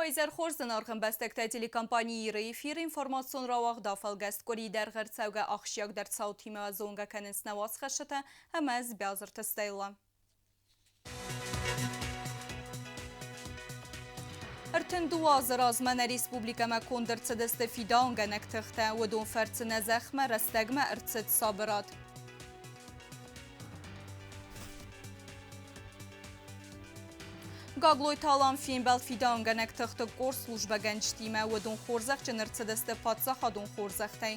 Уӕ хорз, зынаргъ ӕмбӕстӕгтӕ, телекомпани Иры эфиры информацион рауагъд афӕлгӕст. Къуырийы дӕргъы ӕрцӕугӕ ахсджиагдӕр цаутимӕ зонгӕ кӕнынц нӕ уацхӕссджытӕ ӕмӕ ӕз, Биазырты Стелла. 32 азы размӕ нӕ республикӕмӕ конд ӕрцыдысты фидауынгӕнӕг тыхтӕ. Уыдон фӕрцы нӕ зӕхмӕ рӕстӕгмӕ ӕрцыд сабырад. Гаглойты Алан фембӕлд фидауынгӕнӕг тыхты къорд службӕгӕнджытимӕ. Уыдон хорзӕхджын ӕрцыдысты паддзахадон хорзӕхтӕй.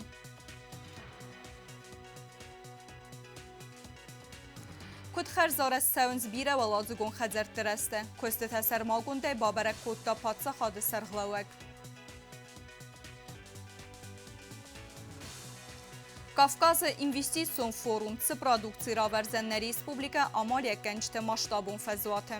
Куыд хӕрзарӕзт цӕуынц бирӕуӕладзыгон хӕдзӕртты рӕзтӕ? Куыстытӕ сӕрмагондӕй бабӕрӕг кодта паддзахады сӕргълӕууӕг. Кавказы инвестицион форум цы продукци равӕрдзӕн нӕ республикӕ амалиӕггӕнджыты масштабон фӕзуаты.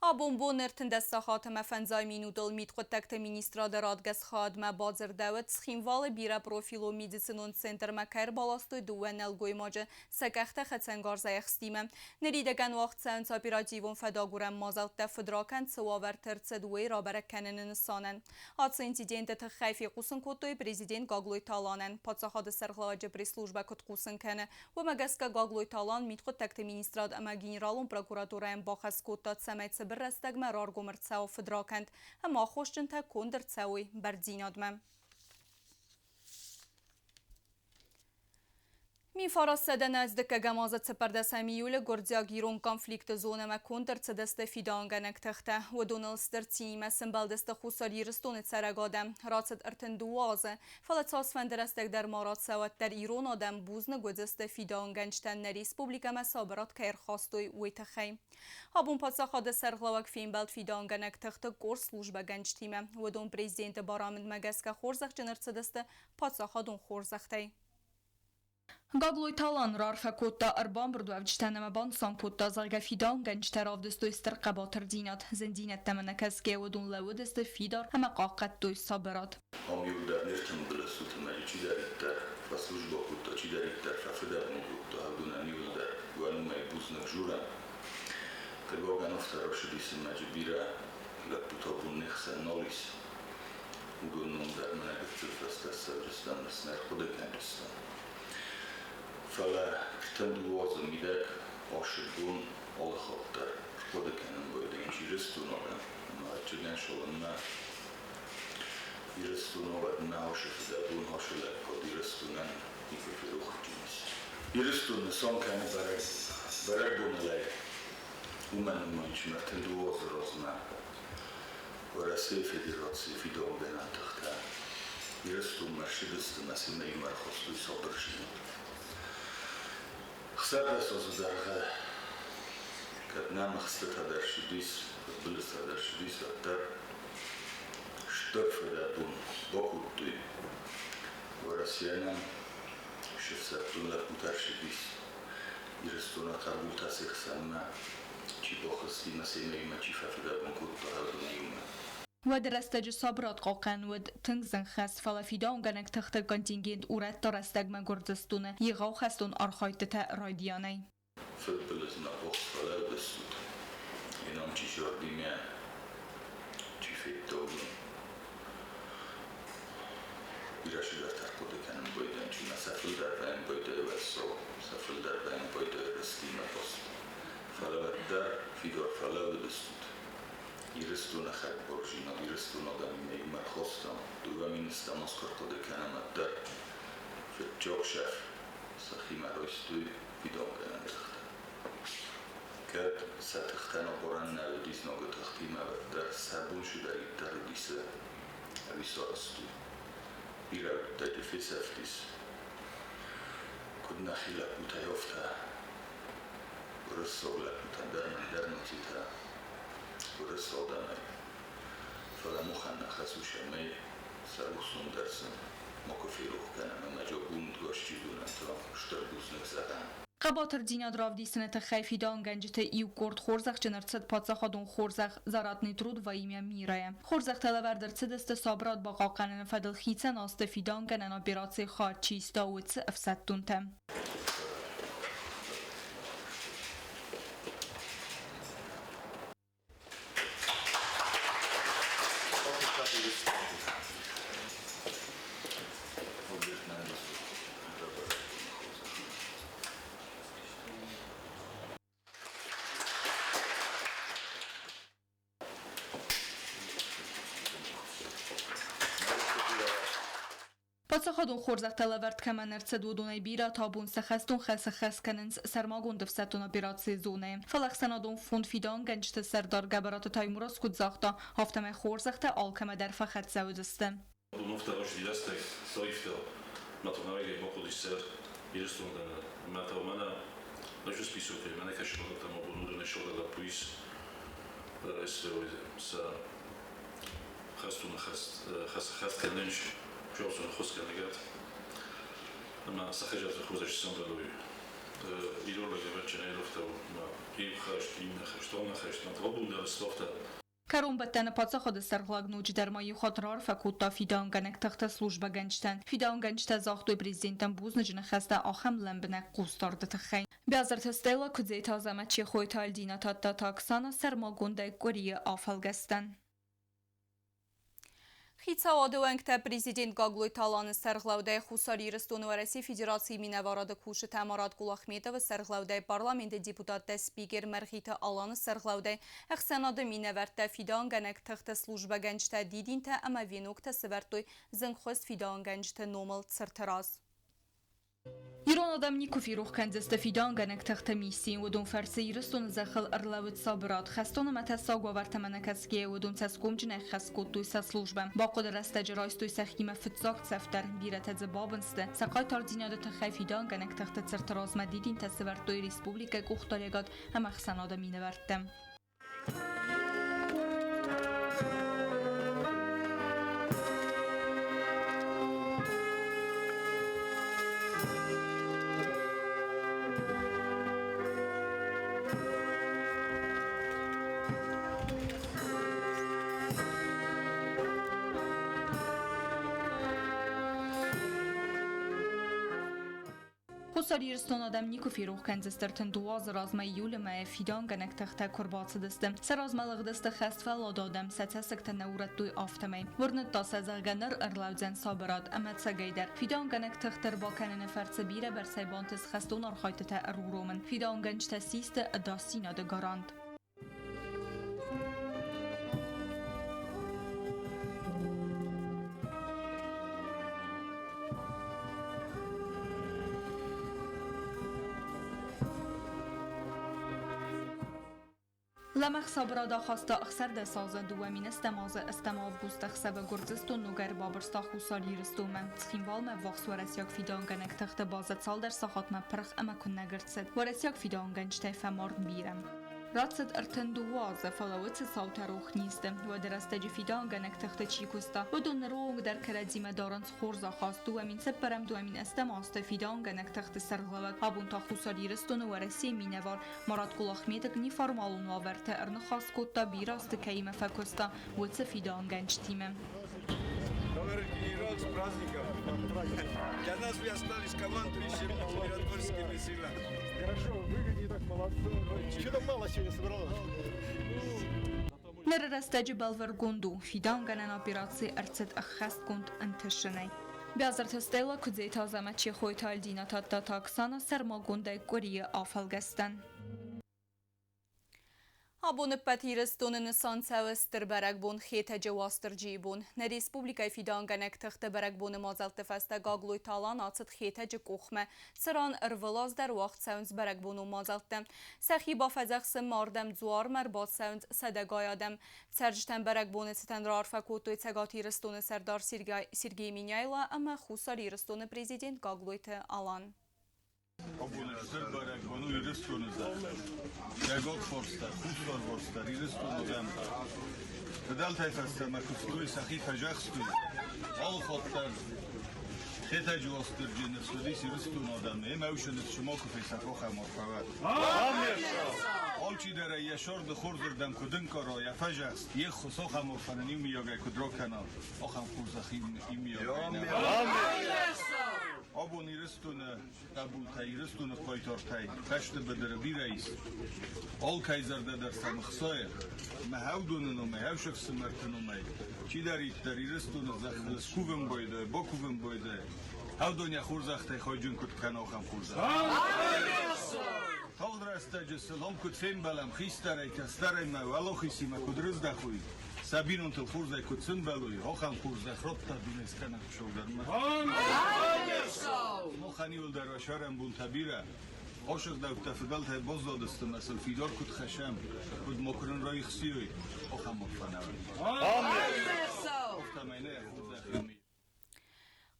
Абон бон 13 сахат ӕмӕ фӕндзай минутыл мидхъуыддӕгты министрады радгӕс хайадмӕ бадзырдӕуыд, Цхинвалы бирӕпрофилон медицинон центрмӕ кӕй ӕрбаластой дыууӕ нӕлгоймаджы сӕ къӕхтӕ хӕцӕнгарзӕй ӕхстимӕ. Ныридӕгӕн уагъд цӕуынц оперативон фӕдагурӕн мадзӕлттӕ фыдракӕнд цы уавӕрты ӕрцыд, уый рабӕрӕг кӕныны нысанӕн. Ацы инциденты тыххӕй фехъусын кодтой президент Гаглойты Аланӕн. Паддзахады сӕргълӕууӕджы пресс-службӕ куыд хъусын кӕны, Уымӕ гӕсгӕ Гаглойты Алан мидхъуыддӕгты министрад ӕмӕ Генералон прокуратурӕйӕн бахӕс кодта, цӕмӕй цыбыр рӕстӕгмӕ раргом ӕрцӕуа фыдракӕнд ӕмӕ аххосджынтӕ конд ӕрцӕуой бӕрндзинадмӕ. 1914 азы 14 июлы гуырдзиаг-ирон конфликты зонӕмӕ конд ӕрцыдысты фидауынгӕнӕг тыхтӕ. Уыдоныл стыр цинимӕ сӕмбӕлдысты Хуссар Ирыстоны цӕрӕг адӕм. Рацыд 32 азы. Фӕлӕ цасфӕнды рӕстӕг дӕр ма рацӕуӕд дӕр, ирон адӕм бузныг уыдзысты фидауынгӕнджытӕн, нӕ республикӕмӕ сабырад кӕй ӕрхастой, уый тыххӕй. Абон паддзахады сӕргълӕууӕг фембӕлд фидауынгӕнӕг тыхты къорд службӕгӕнджытимӕ. Уыдон президенты барамындмӕ гӕсгӕ хорзӕхджын ӕрцыдысты паддзахадон хорзӕхтӕй. Гаглойты Алан раарфӕ кодта ӕрбамбырдуӕвджытӕн ӕмӕ банысан кодта, зӕгъгӕ, фидауынгӕнджытӕ равдыстой стыр хъӕбатырдзинад. Зындзинӕдтӕм ӕнӕкӕсгӕ уыдон лӕууыдысты фидар ӕмӕ хъахъхъӕдтой сабырад. Ам иуылдӕр не ртымбыл стут ӕмӕ чидӕриддӕр фӕслужбӕ кодта, чидӕриддӕр фӕфыдӕбон кодта, уыдонӕн иуылдӕр уӕ номӕй бузныг журӕм. Хъыгагӕн, афтӕ рӕсыдис ӕмӕ бирӕ лӕппутӕ бон не хсӕн нал ис. Уыдон ном дӕр мӕнӕ гыццыл фӕстӕ ссӕуджыстӕм, цы ӕрхъуыды кӕнджыстӕм. Фӕлӕ ӕртын-дыууӕ мидӕг ӕхсызгон алы хатт дӕр ӕрхъуыды кӕнын байдайын Ирыстоны адӕм ӕмӕ адджынӕн сӕуынмӕ. Ирыстоны уӕдмӕ ашы фыдӕбон, ашы лӕггад Ирыстонӕн никуы ферох уыдзӕнис. Ирыстон нысан кӕны бӕрӕг, бӕрӕгбоны лӕг. Уымӕн ӕмӕ ис 32 азы размӕ Уӕрӕсейы Федерацийы фидаугӕнӕн тыхтӕ Ирыстонмӕ ссыдысты ӕмӕ семӕ иумӕ ӕрхастой сабырдзинад. 16 азы дӕргъы кӕд нӕм ӕхстытӕ дӕр ссыдис, фыдбылызтӕ дӕр ссыдис, уӕддӕр стыр фыдӕбон бакодтой. Уӕрӕсейӕ нӕм се фсӕддон лӕппутӕ ссыдис, Ирыстоны хъӕбултӕ се хсӕнмӕ чи бахызти ӕмӕ семӕ иумӕ чи фӕфыдӕбон кодта, уыдон иумӕ. Уӕды рӕстӕджы сабырад хъахъхъӕн уыд тынг зын хӕс, фӕлӕ фидауынгӕнӕг тыхты контингент урӕдта рӕстӕгмӕ Гуырдзыстоны егъау хӕстон архайдтытӕ райдианӕй. Фыдбылызмӕ къух фӕлӕудыстут, йе ном чи зӕрдимӕ, чи федта, уыдон. Бирӕ цыдӕртӕ ӕрхъуыды кӕнын байдайын, чи ма сӕ фылдӕр вӕййын байдайы уӕззау, сӕ фылдӕр вӕййын байдайы рӕстимӕ баст. Фӕлӕ уӕддӕр фидар фӕлӕууыдыстут. Ирыстоны хӕдбардзинад Ирыстоны адӕмимӕ иумӕ ӕрхастам, дыууӕ министрӕм аз куы ӕрхъуыды кӕнӕм, уӕддӕр фыццаг шеф сӕхимӕ райстой фидаугӕнӕн тыхтӕ. Кӕд сӕ тыхтӕн абарӕн нӕ уыди знагы тыхтимӕ, уӕддӕр сӕ бон цыдӕриддӕр уыди сӕ ӕви сарӕзтой. Бирӕ хъуыддаджы фесӕфтис, куыд нӕхи лӕппутӕй, афтӕ уырыссаг лӕппутӕн дӕр ӕндӕр нацитӕ уырыссаг адӕмӕй. Фӕлӕ махӕн нӕ хӕс у, цӕмӕй сӕ рухсон дӕр сын макуы ферох кӕнӕм ӕмӕ бундгӕсджы та стыр бузныг зӕгъӕм. Хъӕбатырдзинад равдисыны тыххӕй фидауынгӕнджыты иу къорд хорзӕхджын ӕрцыд паддзахадон хорзӕх «За ратный труд во имя мира-йӕ. Хорзӕхтӕ лӕвӕрд ӕрцыдысты сабырад бахъахъхъӕныны фӕдыл хицӕн азты фидауынгӕнӕн операцийы хайад чи иста, уыцы ӕфсӕддонтӕ. Паддзахадон хорзӕхтӕ лӕвӕрд кӕмӕн ӕрцыд, уыдонӕй бирӕтӕ абон сӕ хӕстон хӕс ӕххӕст кӕнынц сӕрмагонд ӕфсӕддон операцийы зонӕйы. Фӕлӕ ӕхсӕнадон фонд фидауынгӕнджыты сӕрдар Гӕбӕраты Таймураз куыд загъта, афтӕмӕй хорзӕхтӕ алкӕмӕ дӕр фӕхӕццӕ уыдзысты. Кӕронбӕттӕны паддзахады сӕргълӕг ноджыдӕр ма иу хатт раарфӕ кодта фидауынгӕнӕг тыхты службӕгӕнджытӕн. Фидауынгӕнджытӕ загътой президентӕн бузныджы ныхӕстӕ ахӕм лӕмбынӕг хъусдарды тыххӕй. Биазырты Стелла, Куыдзеты Азӕмӕт, Чехойты Альдина, Тадтаты Оксана сӕрмагондӕй къуырийы афӕлгӕстӕн. Хицауады уӕнгтӕ президент Гаглойты Аланы сӕргълӕудӕй Хуссар Ирыстоны Уӕрӕсейы Федерацийы минӕварады кусджытӕ Марат Кулахметовы сӕргълӕудӕй парламенты депутаттӕ спикер Мӕргъиты Аланы сӕргълӕудӕй ӕхсӕнады минӕвӕрттӕ фидауынгӕнӕг тыхты службӕгӕнджытӕ дидинтӕ ӕмӕ веноктӕ сӕвӕрдтой зынгхуыст фидауынгӕнджыты номыл цырты раз. Ирон адӕм никуы ферох кӕндзысты фидауынгӕнӕг тыхты мисси. Уыдон фӕрцы Ирыстоны зӕххыл ӕрлӕууыд сабырад. Хӕстон ӕмӕ тӕссаг уавӕртӕм ӕнӕкӕсгӕйӕ уыдон цӕсгомджынӕй хӕс кодтой сӕ службӕ. Бахъуыды рӕстӕджы райстой сӕхимӕ фыццаг цӕф дӕр. Бирӕтӕ дзы бабын сты. Сӕ хъайтардзинады тыххӕй фидауынгӕнӕг тыхты цырты размӕ дидинтӕ сӕвӕрдтой республикӕйы къухдариӕгад ӕмӕ ӕхсӕнады минӕвӕрттӕ. Хуссар Ирыстоны адӕм никуы ферох кӕндзысты 32 азы размӕ июлы мӕйы фидауынгӕнӕг тыхтӕ куы ӕрбацыдысты. Сӕ размӕ лыгъдысты хӕстфӕллад адӕм, сӕ цӕссыгтӕ нӕ урӕдтой, афтӕмӕй. Уырныдта сӕ, зӕгъгӕ, ныр ӕрлӕудзӕн сабырад ӕмӕ ӕцӕгӕйдӕр фидауынгӕнӕг тыхты ӕрбакӕныны фӕрцы бирӕбӕрцӕй бантыст хӕстон архайдтытӕ ӕруромын. Фидауынгӕнджытӕ систы ӕдасдзинады гарант. Лӕмӕгъ сабырад ахаста 16 азы, 2000 азы ӕстӕм август ӕхсӕвы Гуырдзыстон ногӕй ӕрбабырста Хуссар Ирыстонмӕ. Цхинвалмӕ ӕввахс уӕрӕсейаг фидауынгӕнӕг тыхты базӕ цалдӕр сахатмӕ пырх ӕмӕ куыннӕг ӕрцыд. Уӕрӕсейаг фидауынгӕнджытӕй фӕмард бирӕ. Рацыд 32 азы, фӕлӕ уыцы цаутӕ рох не сты. Уӕды рӕстӕджы фидауынгӕнӕг тыхты чи куыста, уыдон ныры онг дӕр кӕрӕдзимӕ дарынц хорз ахаст. 2004-ӕм, 2008 азты фидауынгӕнӕг тыхты сӕргълӕууӕг, абон та Хуссар Ирыстоны Уӕрӕсейы минӕвар Марат Кулахметов неформалон уавӕрты ӕрныхас кодта, бирӕ азты кӕимӕ фӕкуыста, уыцы фидауынгӕнджытимӕ. Товарищ генерал, с праздником! Для нас вы остались командующим миротворческими силами. Хорошо, выглядите так молодцы. Что-то мало сегодня собралось. Ныры рӕстӕджы бӕлвырдгонд у, фидауынгӕнӕн операци ӕрцыд ӕххӕстгонд ӕнтысынӕй. Биазырты Стелла, Куыдзеты Азӕмӕт, Чехойты Альдина, Тадтаты Оксана сӕрмагондӕй къуырийы афӕлгӕстӕн. Абоны ӕппӕт Ирыстоны нысан цӕуы стыр бӕрӕгбон Хетӕджы Уастырджийы бон. Нӕ республикӕйы фидауынгӕнӕг тыхты бӕрӕгбоны мадзӕлтты фӕстӕ Гаглойты Алан ацыд Хетӕджы къохмӕ, цыран ӕрвылаз дӕр уагъд цӕуынц бӕрӕгбонон мадзӕлттӕ. Сӕхи бафӕдзӕхсынмӕ ардӕм дзуармӕ ӕрбацӕуынц сӕдӕгай адӕм. Цӕрджытӕн бӕрӕгбоны цытӕн раарфӕ кодтой Цӕгат Ирыстоны сӕрдар Сергей Меняйло ӕмӕ Хуссар Ирыстоны президент Гаглойты Алан. Абон стыр бӕрӕгбон у Ирыстоны зӕххыл. Цӕгат форстӕ, Хуссар форстӕ, Ирыстоны адӕмтӕ. Фыдӕлтӕй фӕстӕмӕ куыстой, сӕхи фӕзӕхстой. Алы хатт дӕр. Хетӕджы Уастырджи ныфс уыдис Ирыстоны адӕмы, ӕмӕ уыцы ныфс сымах фесафох ӕмӕ фӕуӕд. Алчидӕр ӕй йӕ сӕрды хорзырдӕм куыд ӕнкъара, йӕ фӕзӕхст, йе ххуыс ахӕм арфӕнӕн иумийагӕй куыд ракӕна, ахӕм хорзӕх иумийагӕй нӕ. Абон Ирыстоны хъӕбултӕ, Ирыстоны хъайтартӕй хӕсты быдыры бирӕ ис. Алкӕй зӕрдӕ дӕр сӕм ӕхсайы. Мӕ хӕвдоны номӕй, ӕфсымӕрты номӕй чидӕриддӕр Ирыстоны зӕххыл скувын байдайы, бакувын байдайы, хӕвдон йӕ хорзӕхтӕй хайджын куыд кӕна, ахӕм хорзӕх. Тагъд рӕстӕджы сыл ам куыд фембӕлӕм хистӕрӕй, кӕстӕрӕй мӕ уӕлахизимӕ куыд рыздӕхой, сӕ бинонтыл хорзӕй куыд сӕмбӕлой, ахӕм хорзӕх радта Дунескӕнӕг Хуыцау дӕр мӕ. Махӕн иуылдӕр уӕ сӕрӕнбонтӕ бирӕ. Асыгъдӕуттӕ фыдӕлтӕй баззадысты мӕ сыл фидар куыд хӕссӕм, куыд ма куы нын раихсийой, ахӕм арфӕ Афтӕмӕй нӕ хорзӕх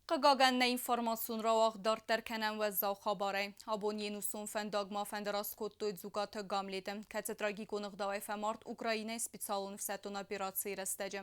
Хъыгагӕн, нӕ информацион рауагъд дарддӕр кӕнӕм уӕззау хабарӕй. Абон йе нусон фӕндагмӕ фӕндараст кодтой Дзугаты Гамлеты, кӕцы трагикон ӕгъдауӕй фӕмард Украинӕйы специалон ӕфсӕддон операцийы рӕстӕджы.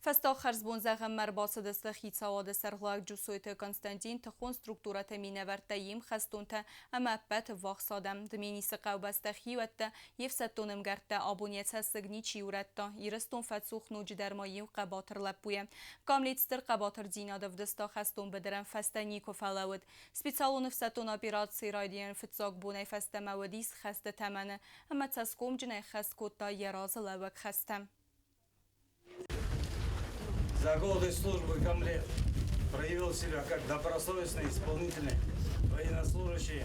Фӕстаг хӕрзбон зӕгъынмӕ ӕрбацыдысты хицауады сӕргълӕууӕг Джусойты Константин, тыхон структурӕты минӕвӕрттӕ, йе мхӕстонтӕ ӕмӕ ӕппӕт ӕввахс адӕм. Дменисы хъӕубӕстӕ хиуӕттӕ, йе фсӕддон ӕмгӕрттӕ абон йӕ цӕссыг ничи урӕдта. Ирыстон фӕцух ноджыдӕр ма иу хъӕбатыр лӕппуйӕ. Гамлет стыр хъӕбатырдзинад ӕвдыста хӕстон быдырӕн фӕстӕ никуы фӕлӕууыд. Специалон ӕфсӕддон операцийы райдайӕн фыццаг бонӕй фӕстӕмӕ уыдис хӕсты тӕмӕны ӕмӕ цӕсгомджынӕй хӕст кодта йӕ разылӕууӕг хӕстӕ. За годы службы Гамлет проявил себя как добросовестный исполнительный военнослужащий.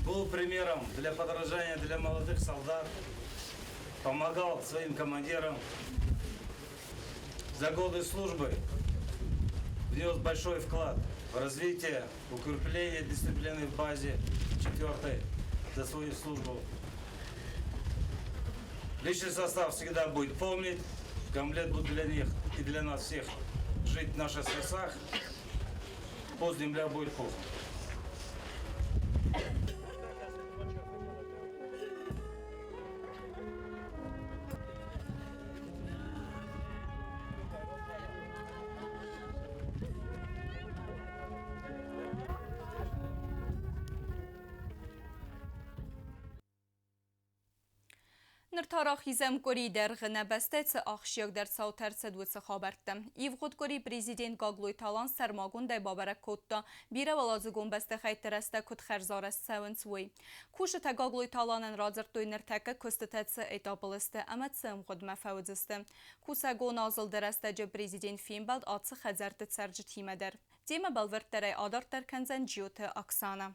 Был примером для подражания для молодых солдат, помогал своим командирам. За годы службы внес большой вклад в развитие, укрепление дисциплины в базе 4 за свою службу. Личный состав всегда будет помнить, Гамлет будет для них и для нас всех жить в наших сердцах. Пусть земля будет пухом. Ныр та рахизӕм къуыри дӕргъы нӕ бӕстӕ цы ахсджиагдӕр цаутӕ ӕрцыд, уыцы хабӕрттӕ. Ивгъуыд къуыри президент Гаглойты Алан сӕрмагондӕй бабӕрӕг кодта, бирӕуӕладзыгон бӕстыхӕйтты рӕстӕг куыд хӕрзарӕзт цӕуынц, уый. Кусджытӕ Гаглойты Аланӕн радзырдтой, ныртӕккӕ куыстытӕ цы этапыл сты ӕмӕ цы ӕмгъуыдмӕ фӕуыдзысты. Кусӕгон азылды рӕстӕджы президент фембӕлд ацы хӕдзӕртты цӕрджытимӕ дӕр. Темӕ бӕлвырддӕрӕй адарддӕр кӕндзӕн Джиоты Оксана.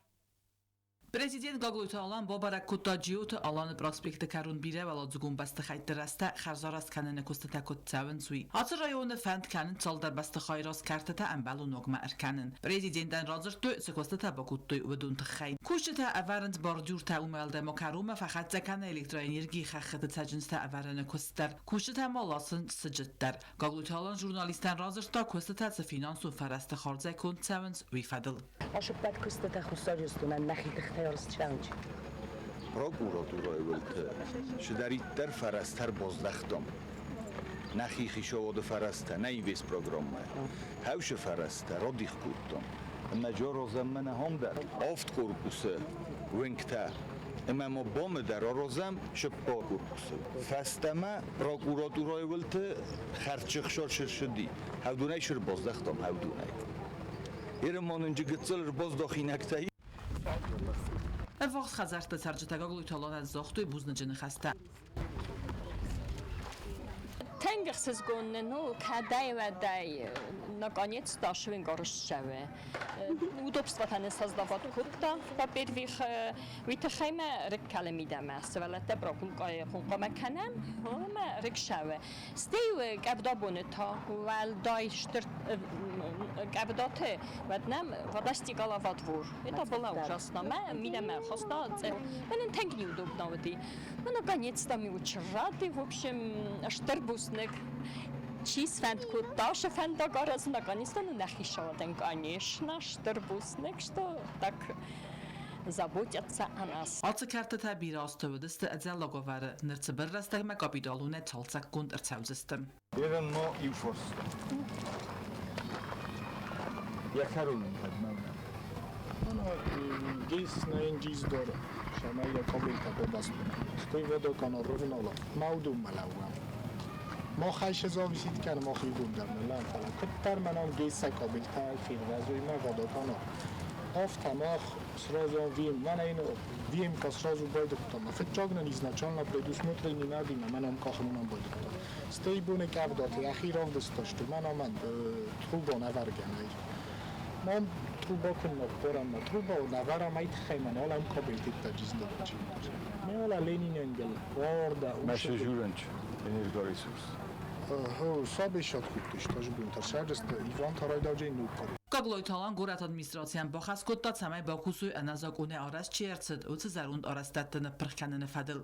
Президент Гаглойты Алан бабӕрӕг кодта Джиоты Аланы проспекты кӕрон бирӕуӕладзыгон бӕстыхӕйтты рӕзтӕ хӕрзарӕзт кӕныны куыстытӕ куыд цӕуынц, уый. Ацы районы фӕнд кӕнынц цалдӕр бӕстыхайы раз кӕртытӕ ӕмбӕлон ногмӕ ӕркӕнын. Президентӕн радзырдтой, цы куыстытӕ бакодтой, уыдон тыххӕй. Кусджытӕ ӕвӕрынц бордюртӕ, уымӕлдӕй ма кӕронмӕ фӕхӕццӕ кӕны электроэнергийы хӕххыты цӕджындзтӕ ӕвӕрыны куыст дӕр. Кусджытӕ ма ласынц сыджыт дӕр. Гаглойты Алан журналисттӕн радзырдта, куыстытӕ цы финансон фӕрӕзты хардзӕй конд цӕуынц, уый фӕдыл. Ӕппӕт куыстытӕ Хуссар Ирыстонӕн нӕхи тыхтӕй арӕзт Прокуратурӕйы уылты цыдӕриддӕр фӕрӕзтӕ ӕрбаздӕхтам, нӕхи хицауады фӕрӕзтӕ, нӕ инвестпрограммӕ, хӕусы фӕрӕзтӕ радих кодтам. Ӕмӕ аразӕм мӕнӕ ам дӕр авд корпусы уынгтӕ ӕмӕ ма бомы дӕр аразӕм цыппар корпусы. Фӕстӕмӕ прокуратурӕйы уылты хӕрдчы хсӕр сырсыди. Хӕвдунӕй сырбаздӕхтам, хӕвдунӕй. Ирымонынджы гыццыл ӕрбаздӕхинӕгтӕ Ӕввахс хӕдзӕртты цӕрджытӕ Гаглойты Аланӕн загътой бузныджы ныхӕстӕ. Тынг ӕхсызгон нын у, кӕдӕй-уӕдӕй наконец-то ссӕуы. Удобство нын создавать кодта, во-первых, уый тыххӕй мӕ рыг калы мидӕмӕ, сывӕллӕттӕ прогулкӕмӕ кӕнӕм, ӕмӕ рыг ссӕуы. Стӕй къӕвда боны та уӕлдай стыр къӕвдаты, уӕд нӕм вода стекала во двор. Это было ужасно. Мӕ мидӕмӕ хаста, мӕнӕн тынг неудобно уыди. Ну, наконец-то мы очень рады, в общем, стыр бузныг. Чи сфӕнд кодта сӕ фӕндаг аразын, наконец-то, ну, нӕхи сауадӕн, конечно, стыр бузныг, что так заботятся о нас. Ацы кӕртытӕ бирӕ азты уыдысты ӕдзӕллаг уавӕры, ныр цыбыр рӕстӕгмӕ капиталонӕй цалцӕггонд ӕрцӕудзысты. Берен ма иу фарста. Йӕ кӕрон ын кӕдмӕ уынӕм? ГЭС нӕ Шамая кабельта бабастуна. Той водоканал рывнала. Маудуммӕ лӕууӕм. Махӕй се зависит кӕны мах иууылдӕр ныллӕм, фӕлӕ куыддӕр мӕнӕн ГЭС-ӕй кабельтӕ фервӕзой мӕ водоканал, афтӕ мах сразу ВМ, мӕнӕ йын ВМ-ка сразу байдыдтам. Фыццаг нын изначально предусмотренный нӕ мӕнӕн къахын байдыдта. Стӕй боны къӕвдаты йӕхи равдыста, что мӕнӕ мӕн труба нӕвӕргӕ нӕй. Мам труба куыннӕ ппарӕм, труба нӕвӕрӕм ай тыххӕй мӕ нал ӕм кабельтитта джиздӕвӕджи. Меола Лениненгел, Орда, Мәшәжүренч энергоресурс. Сабешат куттиш, тоже бунтар шаджеста Иван Тарайдаджей нуккар. Гаглойты Алан горӕты администрацийӕн бахӕс кодта, цӕмӕй бакусой ӕнӕзакъонӕй арӕзт чи ӕрцыд, уыцы зӕронд арӕзтӕдты ныппырх кӕныны фӕдыл.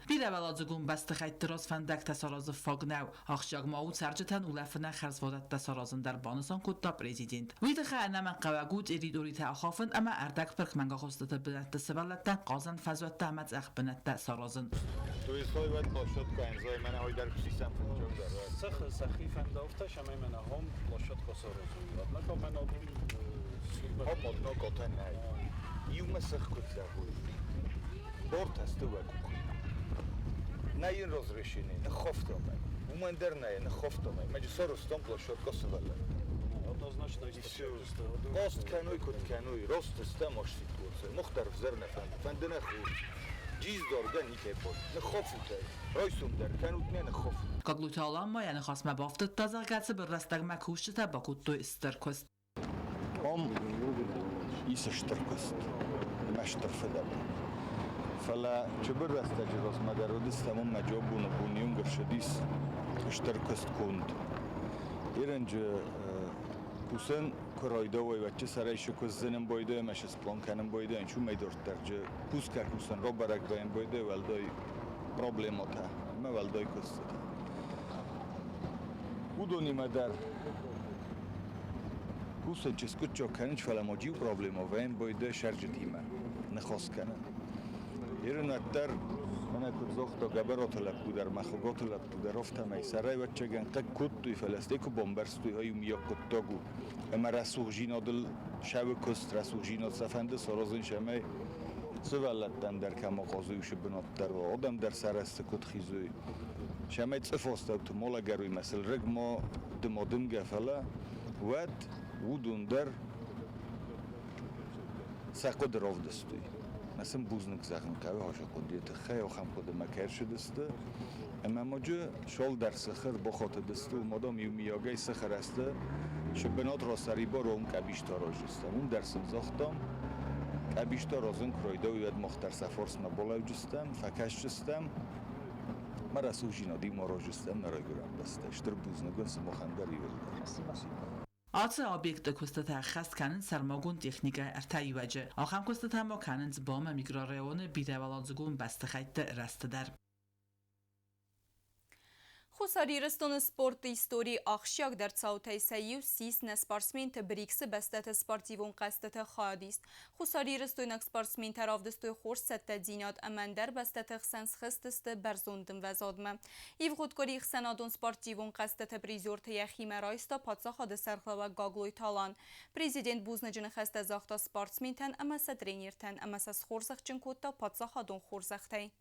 Бирӕуӕладзыгон бӕстыхӕйтты раз фӕндӕгтӕ саразын фаг нӕу. Ахсджиаг ма у цӕрджытӕн улӕфынӕн хӕрзвадӕттӕ саразын дӕр, банысан кодта президент. Уый тыххӕй ӕнӕмӕнгхъӕуӕг у территоритӕ ахафын ӕмӕ ӕрдӕгпырх мӕнгагъуыстыты бынӕтты сывӕллӕттӕн хъазӕн фӕзуӕттӕ ӕмӕ цъӕх бынӕттӕ саразын. Гаглойты Алан ма йӕ ныхасмӕ бафтыдта, зӕгъгӕ, цыбыр рӕстӕгмӕ кусджытӕ бакодтой стыр куыст. Ам ис стыр куыст ӕмӕ стыр фыдӕбон. Фӕлӕ цыбыр рӕстӕджы размӕ дӕр уыдыстӕм уым мӕ джобоны бон иунг ӕрцыдис стыр куыст конд. Ерынджы кусын куы райдауой, уӕдчы сӕрӕй шы куыздзынын бойдой ӕмӕ шы сплан кӕнын бойдой, чумӕй дарддӕр кусгӕ кусын робӕрӕг вӕйын бойдой уӕлдай проблематӕ ӕмӕ уӕлдай куыстытӕ. Уыдонимӕ дӕр кусын чи скъуыддзаг кӕнын, фӕлӕ ма иу проблема вӕйын бойдой сӕрджытимӕ ныхас кӕнын. Ирынӕддӕр мӕнӕ куыд загъта Гӕбӕраты лӕппу дӕр, Мӕхъугаты лӕппу дӕр, афтӕмӕй сӕрӕй ӕвӕццӕгӕн хъыг кодтой, фӕлӕ стӕй куы бамбӕрстой, ай уымйаг хъуыддаг у. Ӕмӕ рӕсугъдзинадыл сӕвы куыст, рӕсугъдзинад сӕ фӕнды саразын, цӕмӕй сывӕллӕттӕн дӕр кӕм ахъазой уыцы бынат дӕр уа, адӕм дӕр сӕ рӕзты куыд хизой. Цӕмӕй цъыф астӕуты ма лӕгӕрой мӕ сыл рыг ма дыма дымгӕ, фӕлӕ уӕд уыдон дӕр сӕ хъуыды равдыстой. Мӕ сын бузныг зӕгъын хъӕуы ахӕм хъуыдыйы тыххӕй, ахӕм хъуыдымӕ кӕй ӕрцыдысты. Ӕмӕ ноджы шолдӕр сыхы ӕрбахатыдысты, уым адӕм иумиагӕй сыхы рӕзты шы бынат расӕрибар уым къӕбистӕ араздзыстӕм. Уым дӕр сын загътам, къӕбистӕ аразын куы райдайой, уӕд мах дӕр сӕ фарсмӕ балӕуджыстӕм, фӕкӕсджыстӕм. Мӕ рӕсугъдзинад иумӕ араздзыстӕм нӕ райгуырӕн бӕстӕ. Стыр бузныг уын сымахӕн дӕр иууылдӕр. Ацы объекты куыстытӕ ӕххӕст кӕнынц сӕрмагонд техникӕйы ӕртӕ иуӕджы. Ахӕм куыстытӕ ма кӕнынц БАМ-ы микрорайоны бирӕуӕладзыгон бӕстыхӕйтты рӕзты дӕр. Хуссар Ирыстоны спорты историйы ахсджиагдӕр цаутӕй сӕ иу ссис нӕ спортсменты БРИКС-ы бӕстӕты спортивон хъӕзтыты хайадист. Хуссарирыстойнаг спортсментӕ равдыстой хорз цӕттӕдзинад ӕмӕ ӕндӕр бӕстӕты хсӕн схызтысты бӕрзонд ӕмвӕзадмӕ. Ивгъуыд къуыри ӕхсӕнадон спортивон хъӕзтыты призерты йӕхимӕ райста паддзахады сӕргълӕууӕг Гаглойты Алан. Президент бузныджы ныхӕстӕ загъта спортсментӕн ӕмӕ сӕ тренертӕн ӕмӕ сӕ схорзӕхджын кодта паддзахадон хорзӕхтӕй.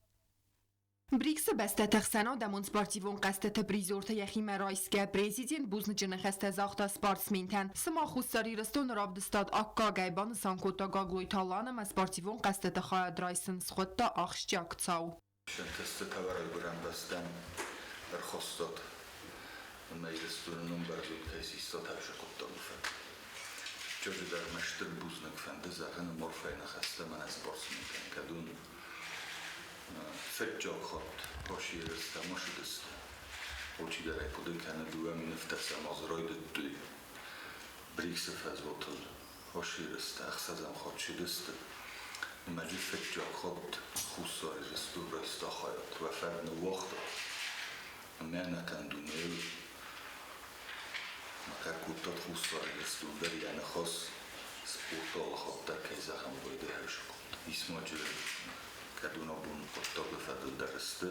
БРИКС-ы бӕстӕты хсӕн адӕмон спортивон хъӕзтыты призерты йӕхимӕ райсгӕ президент бузныджы ныхӕстӕ загъта спортсментӕн. Цыма Хуссар Ирыстоны равдыстад аккагӕй, банысан кодта Гаглойты Алан ӕмӕ спортивон хъӕзтыты хайад райсын схуыдта ахсджиаг цау. Ӕнтыстытӕ райгуырӕн бӕстӕм ӕрхостат ӕмӕ Ирыстоны ном бӕрзонд кӕй систат ацы хъуыддаджы фӕдыл. Чызджы дӕр мӕ стыр бузныг фӕнды зӕгъын морфӕйы ныхӕстӕ мӕнӕ спортсментӕн, кӕд уын фыццаг хатт хос ерыстӕ ма цыдысты. Алчидӕр ӕй хъуыды кӕны, 2010 азы райдыдтой БРИКС-ы фӕзуатыл хос ерыстӕ, ӕхсӕзӕм хатт цыдысты. Ӕмӕ дзы фыццаг хатт Хуссар Ирыстон райста хайад, уӕ фӕд ныууагъта. Ӕмӕ ӕнӕхъӕн дунейыл хъӕр кодтат Хуссар Ирыстон дӕр йӕ ныхас спорты алы хатт дӕр кӕй зӕгъӕм вӕййы хӕрзконд. Исмаджы кӕд уын абон хъуыддагы фӕдыл дӕр сты,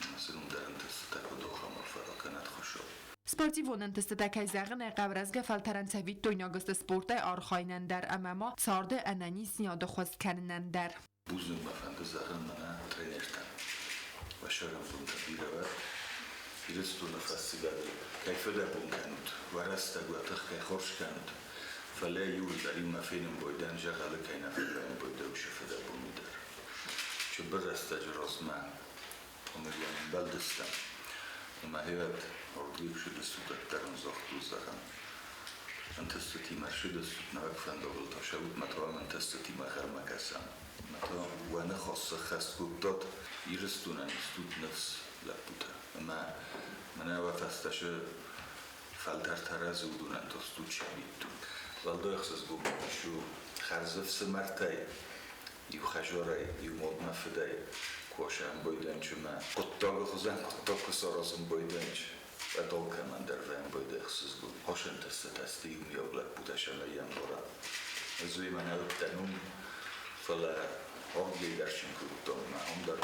ӕмӕ сын уым дӕр ӕнтыстытӕ куыд ахӕм арфӕ ракӕнӕд Хуыцау. Спортивон ӕнтыстытӕ, кӕй зӕгъын ӕй хъӕуы, рӕзгӕ фӕлтӕрӕн цӕвиттойнаг сты спортӕй архайынӕн дӕр ӕмӕ ма царды ӕнӕниздзинады хуыз кӕнынӕн дӕр. Бузныг мӕ фӕнды зӕгъын мӕнӕ тренертӕн. Уӕ сӕрӕнбонтӕ бирӕ уӕд. Ирыстоны фӕсивӕды кӕй фыдӕбон кӕнут, уӕ рӕстӕг уӕ тых кӕй хорз кӕнут, фӕлӕ иуылдӕр иумӕ фенын бойдӕн зӕгъӕлы кӕй нӕ фӕбӕйын бойдӕусы фыдӕбоны дӕр. Цыбыр рӕстӕджы размӕ Омырйӕн ӕмбӕлдыстӕм, ӕмӕ гъеуӕд ардыгӕй куы цыдыстут, уӕддӕр ын загътон, зӕгъӕм, ӕнтыстытимӕ ссыдыстут, нӕуӕг фӕндагыл та цӕут, мӕ та уӕм ӕнтыстытимӕ хӕрмӕ кӕсӕм. Ӕмӕ та уӕ ныхас сӕххӕст кодтат, Ирыстонӕн стут ныфс, лӕппутӕ. Ӕмӕ мӕнӕ уӕ фӕстӕ цы фӕлтӕртӕ рӕзы, уыдонӕн та стут сабитдон. Уӕлдай ӕхсызгон ис у хӕрзӕфсымӕртӕй, иу хӕдзарӕй, иу мадмӕ фыдӕй куы ӕмбойдӕнчы мӕ хъуыддагы хуызӕн хъуыддаг куы саразын бойдӕнч, уӕд алкӕмӕн дӕр вӕмбойдӕ ӕхсызгон. Хъасӕнтӕ сты иумиаг лӕппутӕ сӕмӕ бара. Ӕз уый мӕнӕ уыдтӕн уым, фӕлӕ ардыгӕй дӕр сын кодтон, мӕ ам дӕр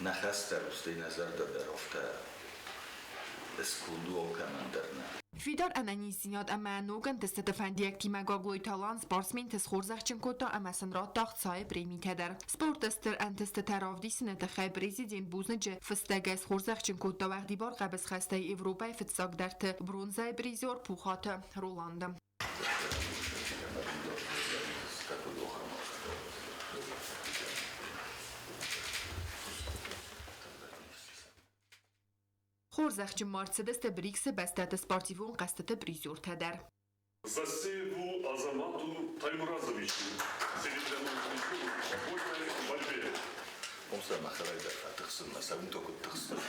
нӕ хӕстӕр стӕй нӕ зӕрдӕ дӕр афтӕ сконд у алкӕмӕн дӕр нӕ. Фидар ӕнӕниздзинад ӕмӕ ног ӕнтыстыты фӕндиӕгтимӕ Гаглойты Алан спортсменты схорзӕхджын кодта ӕмӕ сын радта ӕхцайы премитӕ дӕр. Спорты стыр ӕнтыстытӕ равдисыны тыххӕй президент бузныджы фыстӕгӕй схорзӕхджын кодта уӕгъдибар хъӕбысхӕстӕй Европӕйы фыццагдӕрты бронзӕйы призер Пухаты Роланды. Хорзӕхджын ма ӕрцыдысты БРИКС-ы бӕстӕты спортивон хъӕзтыты призертӕ дӕр. Засееву Азамату Таймуразовичу, серебряному призеру по вольной борьбе. Хъомсӕ мӕхӕрӕй дӕр фӕтыхсын, мӕ цӕуынтӕ куыд тыхсын.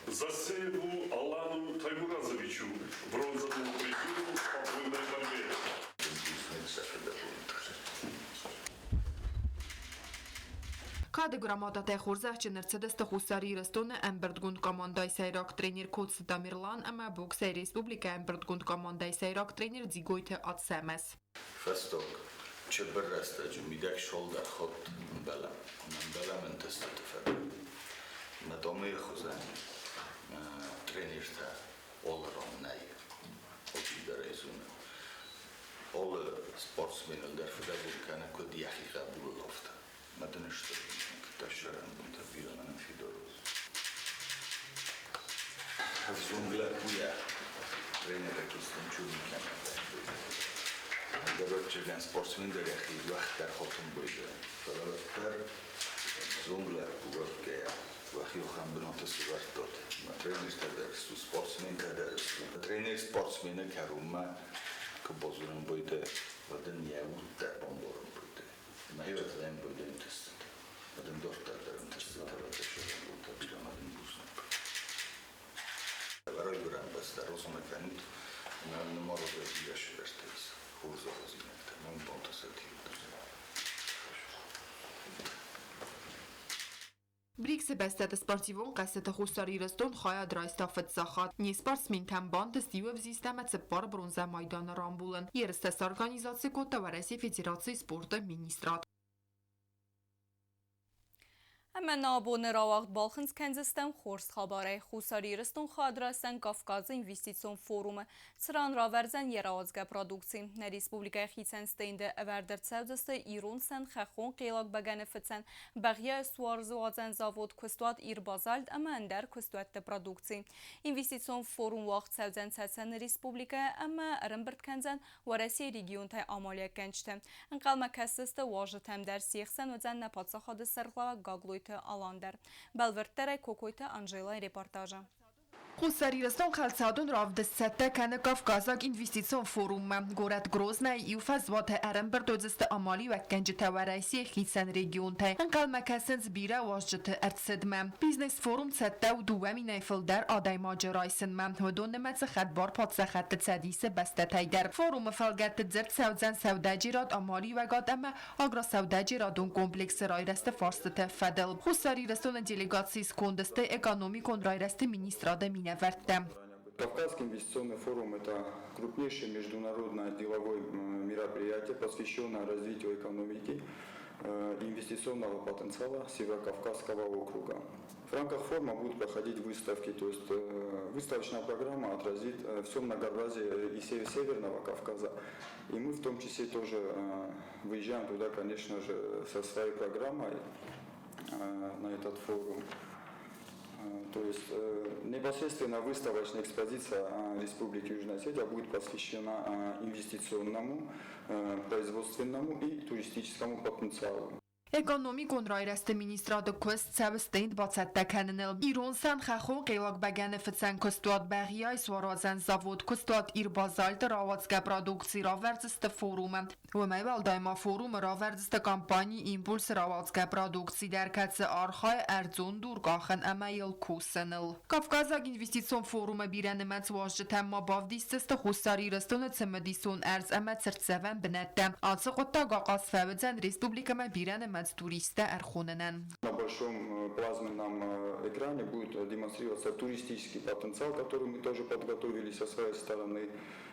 Засееву Алану Таймуразовичу, бронзовому призеру по вольной борьбе. Бузныг сӕ фыдӕбоны тыххӕй. Кады грамотатӕй хорзӕхджын ӕрцыдысты Хуссар Ирыстоны ӕмбырдгонд командӕйы сӕйраг тренер Коцты Тамерлан ӕмӕ боксӕй республикӕйы ӕмбырдгонд командӕйы сӕйраг тренер Дзигойты Ацӕмӕз. Фӕстаг цыбыр рӕстӕджы мидӕг цалдӕр хатт ӕмбӕлӕм. Ӕмбӕлӕм ӕнтыстыты фӕдыл. Мӕ Дамиры хуызӕн тренертӕ алы ран нӕй. Алчидӕр ӕй зоны. Алы спортсменыл дӕр фыдӕбон кӕны, куыд йӕхи хъӕбулыл, афтӕ. Мӕ дын стыр тӕссарӕнбонтӕ бирӕ мӕнӕн фидар у. Ӕвзонг лӕппуйӕ тренерӕй куыстон чудникӕмӕ. Ӕндӕр спортсмен дӕр йӕхи уӕхдӕр хотын бойдӕ. Фӕлӕ уӕддӕр ӕвзонг лӕппу уӕвгӕйӕ уӕхи ахӕм бынаты сӕвӕрдтат. Мӕ тренертӕ дӕр стут, спортсментӕ дӕр стут. Тренер спортсмены кӕронмӕ куы базонын бойдӕ, уӕд ын йӕ уд дӕр бамбарын бойдӕ. Мӕ иуӕтӕн бойдӕ ӕнтыстытӕ. Уӕд ын дарддӕр дӕр ӕнтыстытӕ уӕд бирӕ ма дын бузныг. Райгуырӕн бӕстӕ размӕ кӕнут, ӕмӕ нымаргӕ бирӕ сывӕрттӕ ис. Хорз ахуырдзинӕдтӕ, мӕн бантысӕд иуылдӕр. БРИКС-ы бӕстӕты спортивон хъӕзтыты Хуссар Ирыстон хайад райста фыццаг хатт. Не спортсментӕн бантыст иу ӕвзист ӕмӕ цыппар бронзӕ майданы рамбулын. Ерыстӕ сорганизаци кодта Уӕрӕсейы Федерацийы спорты министрад. Ӕмӕ нӕ абоны рауагъд балхынцъ кӕндзыстӕм хорз хабарӕй. Хуссар Ирыстон хӕдрасӕн Кавказы инвестицион форумы, цыран равӕрдзӕн йӕ рауадзгӕ продукци. Нӕ республикӕйы хицӕн стенды ӕвӕрд ӕрцӕудзысты ирон сӕн, хӕххон хъелаг бӕгӕныфыцӕн, Бӕгъиайы суарзуадзӕн завод, куыстуат Ирбазальт ӕмӕ ӕндӕр куыстуӕтты продукци. Инвестицион форум уагъд цӕудзӕн Цӕцӕны республикӕйы ӕмӕ ӕрӕмбырд кӕндзӕн Уӕрӕсейы регионтӕй амалиуӕггӕнджытӕ. Ӕнхъӕлмӕ кӕсдзысты уазджытӕм дӕр, се хсӕн уыдзӕн нӕ паддзахады сӕргълӕууӕг Гаглойты Алан дӕр. Бӕлвырддӕрӕй Кокойты Анжелайы репортажы. Хуссар Ирыстон хӕлцадон равдыст цӕттӕ кӕны Кавказаг инвестицион форуммӕ. Горӕт Грознайы иу фӕзуаты ӕрӕмбырд уыдзысты амалиуӕггӕнджытӕ Уӕрӕсейы хицӕн регионтӕй. Ӕнхъӕлмӕ кӕсынц бирӕ уазджыты ӕрцыдмӕ. Бизнес-форум цӕттӕ у 2000-ӕй фылдӕр адӕймаджы райсынмӕ. Уыдон нымӕцы хӕдбар паддзахӕдты цӕдисы бӕстӕтӕй дӕр. Форумы фӕлгӕтты дзырд цӕудзӕн сӕудӕджерад, амалиуӕгад ӕмӕ агросӕудӕджерадон комплексы райрӕзты фарстыты фӕдыл. Хуссар Ирыстоны делегацийы сконды сты экономикон райрӕзты министрады минӕвӕрттӕ. Кавказский инвестиционный форум – это крупнейшее международное деловое мероприятие, посвященное развитию экономики и инвестиционного потенциала Северокавказского округа. В рамках форума будут проходить выставки, то есть выставочная программа отразит все многообразие и Северного Кавказа. И мы в том числе тоже выезжаем туда, конечно же, со своей программой на этот форум. То есть непосредственно выставочная экспозиция Республики Южная Осетия будет посвящена инвестиционному, производственному и туристическому потенциалу. Экономикон райрӕзты министрады куыст цӕуы стенд бацӕттӕ кӕныныл. Ирон сӕн хӕххон хъелаг бӕгӕныфыцӕн куыстуат Бӕгъиайы суаруадзӕн завод куыстуат Ирбазальты рауадзгӕ продукци равӕрдзысты форумы. Уымӕй уӕлдай ма форумы равӕрдзысты компани Импульс-ы рауадзгӕ продукци дӕр, кӕцы архайы ӕрдзон дуркъахӕн ӕмӕ йыл кусыныл. Кавказаг инвестицион форумы бирӕнымӕц уазджытӕм ма бавдисдзысты Хуссар Ирыстоны цымыдисон ӕрдз ӕмӕ цыртдзӕвӕн бынӕттӕ. Ацы хъуыддаг ахъаз фӕуыдзӕн республикӕмӕ бирӕнымӕц туристтӕ ӕрхонынӕн. На большом плазменном экране будет демонстрироваться туристический потенциал, который мы тоже подготовили со своей стороны,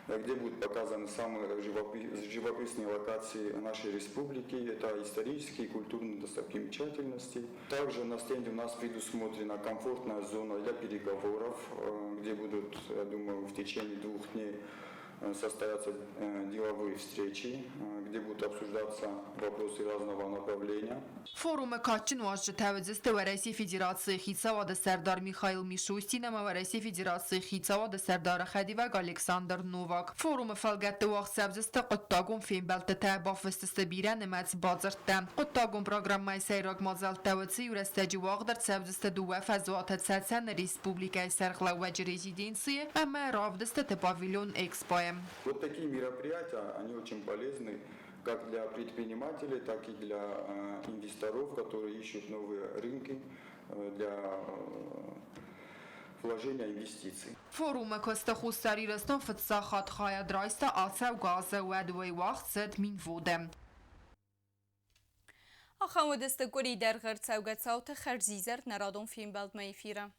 где будут показаны самые живописные локации нашей республики. Это исторические и культурные достопримечательности. Также на стенде у нас предусмотрена комфортная зона для переговоров, где будут, я думаю, в течение 2 дней состоятся деловые встречи, где будут обсуждаться вопросы разного направления. Форумы кадджын уазджытӕ уыдзысты Уӕрӕсейы Федерацийы Хицауады Сӕрдар Михаил Мишустин ӕмӕ Уӕрӕсейы Федерацийы Хицауады Сӕрдары хӕдивӕг Александр Новак. Форумы фӕлгӕтты уагъд цӕудзысты хъуыддагон фембӕлдтытӕ, бафысдзысты бирӕнымӕц бадзырдтӕ. Хъуыддагон программӕйы сӕйраг мадзӕлттӕ уыцы иу рӕстӕджы уагъд ӕрцӕудзысты дыууӕ фӕзуаты Цӕцӕны республикӕйы сӕргълӕууӕджы резиденцийы ӕмӕ равдыстыты павильон Экспо-йы. Вот такие мероприятия, они очень полезны как для предпринимателей, так и для инвесторов, которые ищут новые рынки для вложения инвестиций. Форумы куысты Хуссар Ирыстон фыццаг хатт хайад райста ацӕугӕ азы, уӕд уый уагъд цыд Минводы. Ахӕм уыдысты къуыри дӕргъы ӕрцӕугӕ цауты хӕрзизӕр нӕ радон фембӕлдмӕ эфиры.